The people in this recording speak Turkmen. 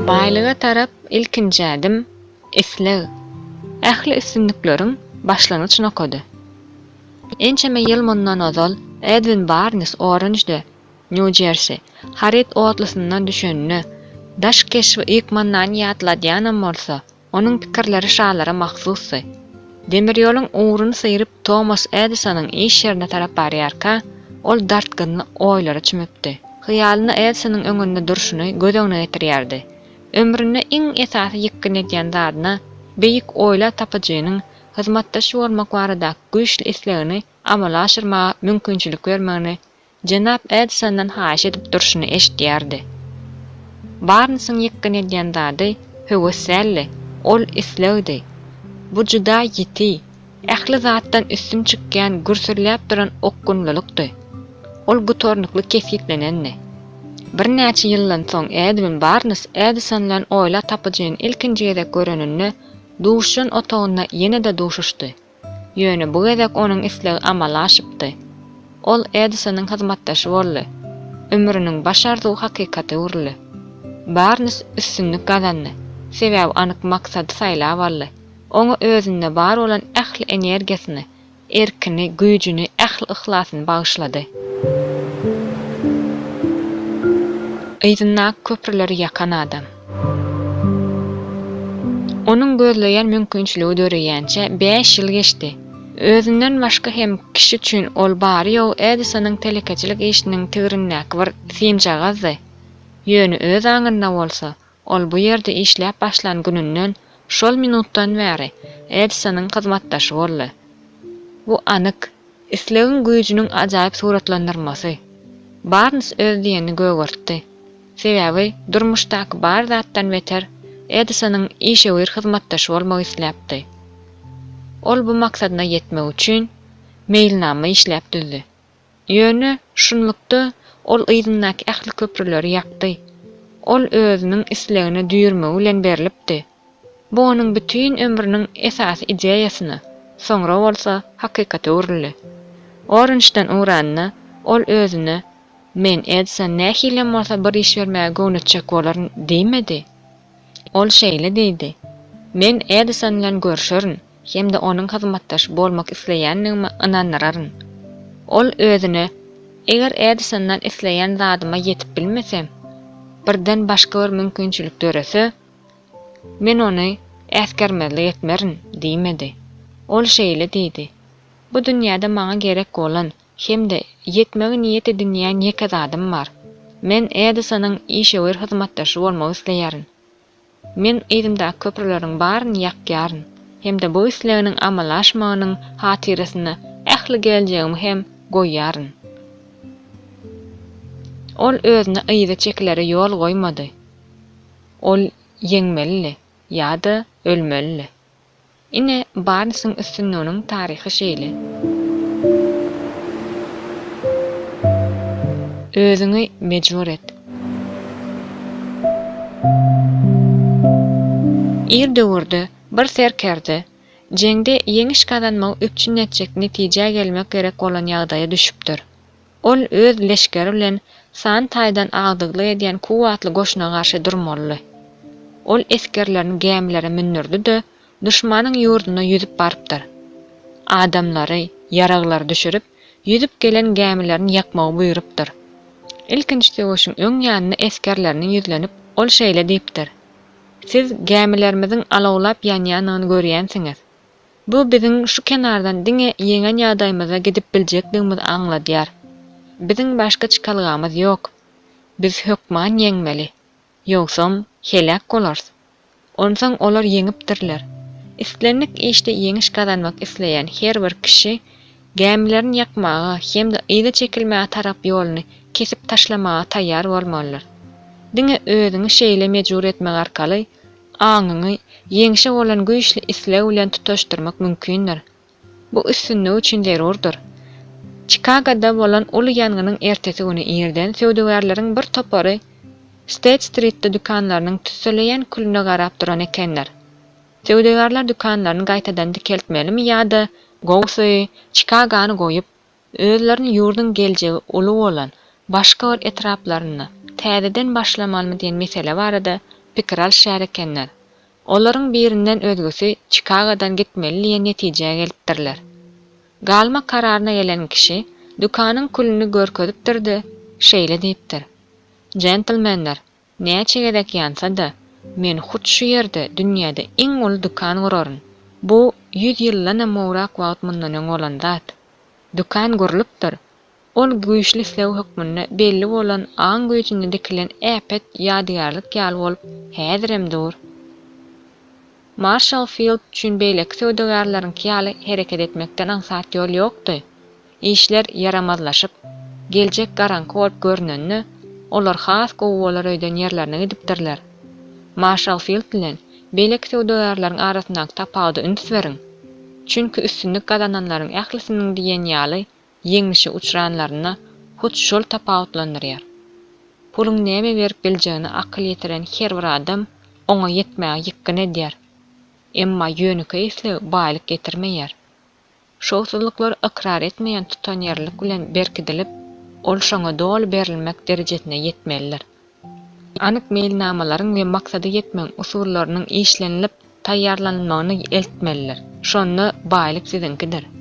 Baýlyga tarap ilkinji ädim, isleg. Ähli üstünlikleriň başlangyç nokady. Ençeme ýyl mundan ozal Edwin Barnes Oranjde, Nýu-Jersi, haryt otlusyndan düşeninde, daş keşbi ykmandany ýatladýanam bolsa, Onuň pikirleri şalara mahsusdy. Demir ýoluň ugruny syryp Tomas Edisonyň iş ýerine tarap barýarka, ol dartgynly oýlara çümüpdi. Hyýalynda Edisonyň öňünde durşuny göz öňüne getirýärdi. Ömründe iň esasy ýykgyn edýän zadyna, beýik oýlap tapyjynyň hyzmatdaşy bolmak baradaky güýçli islegini amala aşyrmaga mümkinçilik bermegini Jenap Edisondan haýyş edip durşuny eşidýärdi. Barnsyň ýykgyn edýän zady höwes däldi, ol islegdi. Bu juda ýiti, ähli zatdan üstün çykýan gürsülläp duran okgunlylykdy. Ol gutarnykly kesgitlenendi. Birnäçe ýyldan soň Edwin Barns Edison bilen oýlap tapyjyny ilkinji gezek göreninde duşuşan otagynda ýene-de duşuşdy. Ýöne bu gezek onuň islegi amala aşypdy. Ol Edisonyň hyzmatdaşy boldy. Ömrüniň baş arzuwy hakykata öwrüldi. Barnes üstünlik gazandy, sebäbi anyk maksady saýlap aldy. Oňa özünde bar bolan ähli energiýasyny, erkini, güýjüni, ähli yhlasyny bagyşlady. Yzyndaky köprüleri ýakan adam. Onuň gözleýän mümkinçiligi döreýänçä bäş ýyl geçdi. Özünden başga hem kişi üçin ol bary-ýogy Edisonyň telekeçilik işiniň tigrindäki bir simjagazdy. Ýöne öz aňynda bolsa, ol bu ýerde işläp başlan gününden, şol minutdan bäri Edisonyň hyzmatdaşy boldy. Bu anyk, islegiň güýjüniň ajaýyp suratlandyrmasy. Barns öz diýenini gögertdi. Sebäbi durmuşdaky bar zatdan beter Edisonyň işewür hyzmatdaşy bolmak isläpdi. Ol bu maksadyna ýetmek üçin meýilnama işläp düzdi. Ýöne şunlukda ol yzyndaky ähli köprüleri ýakdy. Ol özüniň islegine düýrmegi bilen berlipdi. Bu onuň bütin ömrüniň esasy ideýasyna, soňra bolsa hakykata öwrüldi. Oranjden ugranda, ol özüne Men Edison nähilem bolsa bir iş bermäge göwnetjek bolaryn diýmedi. Ol şeýle diýdi, Men Edison bilen görşerin hem-de onuň hyzmatdaşy bolmak isleýändigime ynandyraryn. Ol özüne, Eger Edisondan isleýän zadyma ýetip bilmesem, birden başga bir mümkinçilik dörese, men ony äsgermezlik etmerin diýmedi. Ol şeýle diýdi, Bu dünýäde maňa gerek bolan hem-de ýetmegi niýet edinýän ýeke zadym bar. Men Edisonyň işewür hyzmatdaşy bolmak isleýärin. Men yzymdaky köprüleriň baryny ýakýaryn hem-de bu isleginiň amala aşmagynyň hatyrasyna ähli geljegimi hem goýýaryn. Ol özüne yza çekilere ýol goýmady. Ol ýeňmelidi ýa-da ölmelidi. Ine, Barnsyň üstünliginiň taryhy şeýle. Özüňi mejbur et. Ir döwürde bir serkerde jeňde ýeňiş gazanmagy üpjün etjek netijä gelmek gerek bolan ýagdaýa düşüpdir. Ol öz leşgeri bilen san taýdan agdyklyk edýän kuwwatly goşuna garşy durmalydy. Ol esgerlerini gämilere mündürdi-de, duşmanyň ýurduna ýüzüp barypdyr. Adamlary, ýaraglary düşürip, ýüzüp gelen gämilerini ýakmagy buýrupdyr. Ilkinji söweşiň öň ýanynda esgerlerine ýüzlenip, ol şeýle diýipdir, Siz gämilerimiziň alawlap ýanýanyny görýänsiňiz. Bu biziň şu kenardan diňe ýeňen ýagdaýymyzda gidip biljekdigimizi aňladýar. Biziň başga çykalgamyz ýok. Biz hökman ýeňmeli. Ýogsam, heläk bolarys. Onsoň olar ýeňipdirler. Islendik işde ýeňiş gazanmak isleýän her bir kişi gämilerini ýakmaga hem-de yza çekilmäge tarap ýoluny kesip taşlamaga taýýar bolmalydyr. Diňe özüňi şeýle mejbur etmek arkaly Aňyňy ýeňşe bolan güýçli isleg bilen tutaşdyrmak mümkindir. Bu üstünlik üçin zerurdyr. Çikagoda bolan uly ýangynyň ertesi güni irden söwdagärleriň bir topary Steýt-stritde dükanlarynyň tüsseleýän külüne garap duran ekenler. Söwdagärler dükanlaryny gaýtadan dikeltmelimi ýa-da, gowusy, Çikagony goýup, Özlerini ýurduň geljegi uly bolan başga bir etraplarynda täzeden başlamalymy diýen mesele barada pikir alyşýar ekenler. Olaryň birinden özgesi Çikagodan gitmeli diýen netijä gelipdirler. Galmak kararyna gelen kişi dükanyň külüni görkezipdir-de, şeýle diýipdir, Jentlmenler, näçe gezek ýansa-da, men hut şu ýerde dünýäde iň uly dükan guraryn. Bu ýüz ýyldanam gowrak wagt mundan öň bolan zat. Dükan gurlupdyr. Ol güýçli isleg hökmünde belli bolan aň güýjünde dikilen äpet ýadygärlik ýaly bolup häzirem dur. Marşal Fild üçin beýleki söwdagärleriňki ýaly hereket etmekden aňsat ýol ýokdy. Işler ýaramazlaşyp, geljek garaňky bolup görnende, olar has gowy bolar öýden ýerlerine gidipdirler. Marşal Fild bilen beýleki söwdagärleriň arasyndaky tapawuda üns beriň. Çünki üstünlik gazananlaryň ählisiniň diýen ýaly ýeňlişe uçranlarynda hut şol tapawutlandyrýar. Puluň näme berip biljegine akyl ýetiren her bir adam oňa ýetmäge ýykgyn edýär. Emma ýönekeý isleg baýlyk getirmeýär. Şowsuzlyklary ykrar etmeýän tutanýerlilik bilen berkidilip, ol şoňa doly berilmek derejesine ýetmelidir. Anyk meýilnamalaryň we maksada ýetmegiň usullarynyň işlenilip taýýarlanylmagyna eltmelidir. Şonda baýlyk siziňkidir.